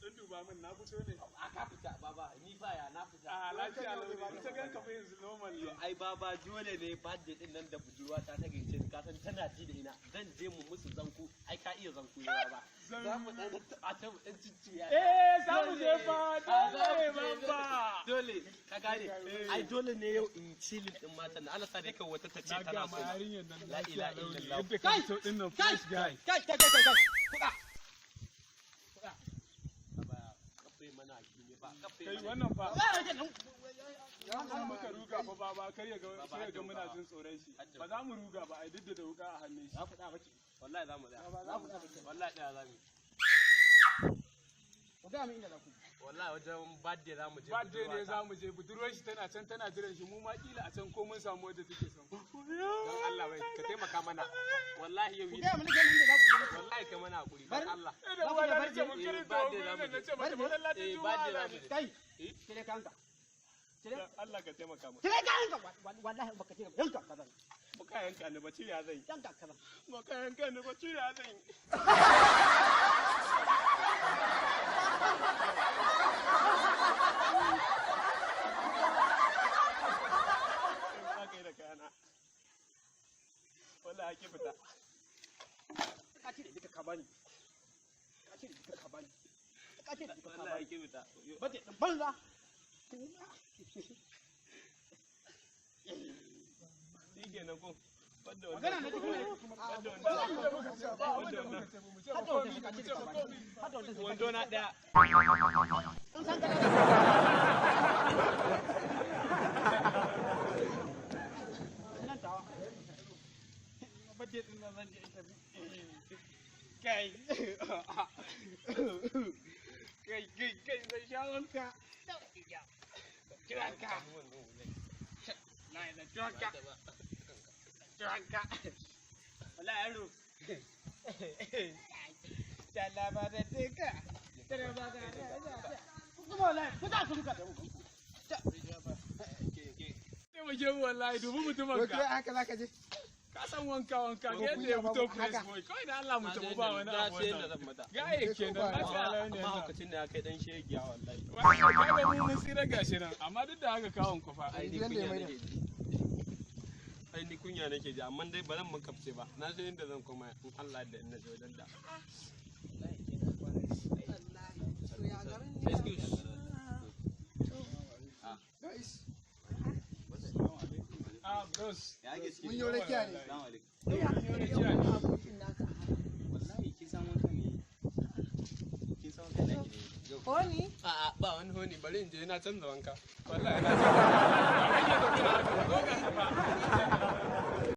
Dan duba min, na fito ne. A ka fita, baba, ni baya na fita. A lafiya lau ne. Ita ganka fa yanzu normal ne. Ai baba, dole ne birthday din nan da budurwa ta ta gayyace ni, ka san tana ji da ina. Zan je mu musu zanku. Ai ka iya zanku ne, baba. Za mu dan a ta mu dan cicciya. Eh, za mu je fa, dole baba. Dole, ka gane. Ai dole ne yau in chilling din matan nan. Allah sa dai kawai wata ta ce Na tana ga so. ma yarinyar nan La lafiya ilaha lau ne. illallah. Yadda ka fito din nan, fresh guy. Kai, kai, kai, kai, kai. Kuɗa. Kuɗa. Baba, kafe mana ne ba. Kafe Kai mana. wannan fa. In muka ruga fa baba, kar ya ga Baba, sai ya ga hadda muna wuka. jin tsoron shi. Hadda Ba za mu ruga ba ai, duk da wuka a hannun shi. Za ku ɗaya baki. Wallahi za mu ɗaya. Wallahi ɗaya za mu yi. Ku gaya min inda za ku. Wallahi wajen birthday za mu je. Birthday ne budurwata. za mu je, budurwar shi tana can tana jiran shi, mu ma kila a can ko mun samu wadda take son. Don Allah wai ka taimaka mana. Wallahi yau Ku yi. gaya min inda za ku. Wallahi kai mana hakuri don Allah. Eh, da uwa na ce mun kirin da Birthday za mu gurin je. na ce mata masallacin Eh, Juma'a birthday za za mu ni. je. Kai, Eh? cire kanka. Cire. Dan Allah ka taimaka mu. Cire kanka. Wallahi baka cire ba. Yanka kaza. Ba ka yanka ni ba, cire zan yi. Yanka kaza. Ba ka yanka ni ba, cire zan yi. Za ka yi da kayana. Wallahi ki fita. Ka cire duka ka bani. Ka cire duka ka bani. Ka cire duka ka Wallahi bani. ki fita. Bace dan banza. Shi kenan ko. Banda wannan. Magana na duk ne. Banda Ba wannan. abin da muka ce, ba abin da muka ce, ba mu ce ba Hada wanda komi, suka ba mu cire ce ka ba bani. komi. Hada wanda suka Wando na ɗaya. In san kana. Nan tawa. Bace din nan zan je in tafi. Kai. Kai, kai, kai, zai sha wanka. Kiranka. Na yi da kiranka. Kiranka. Wala yaro. Shalaba da tika. Tare ba ga da. Kuma wallahi ku za ku duka da ku. Taimake mu wallahi, dubi mutumin ka. Haka za ka je? Ka san wanka wanka ga yadda ya fito fresh boy. Kawai da Allah mu tafi, ba wani Na abu sai yadda wannan. zan mata. Gaye kenan, lafiya lau ne Amma wannan. haukacin da ya kai dan shegiya wallahi. Kai ba mu mun tsira gashi nan, amma duk da haka kawon ku fa. Ai ni Gidan da kunya ya maida. nake ji. Ai ni kunya nake ji, amma dai ba zan mun kafce ba. Na san yadda zan koma in Allah da in na je wajen da. Excuse. Guys, Ah, bros. Ya ake ciki? mun yi rakiya ne. Assalamu alaikum. Mun yi rakiya ne. Abokin naka. Wallahi kin san wanka ne? Kin san wanka naki ne? Yau. Honi? A'a, ba wani honi, bari in je na canza wanka. Wallahi na ce. Ba kake da kuna haka ba, zo ga fa.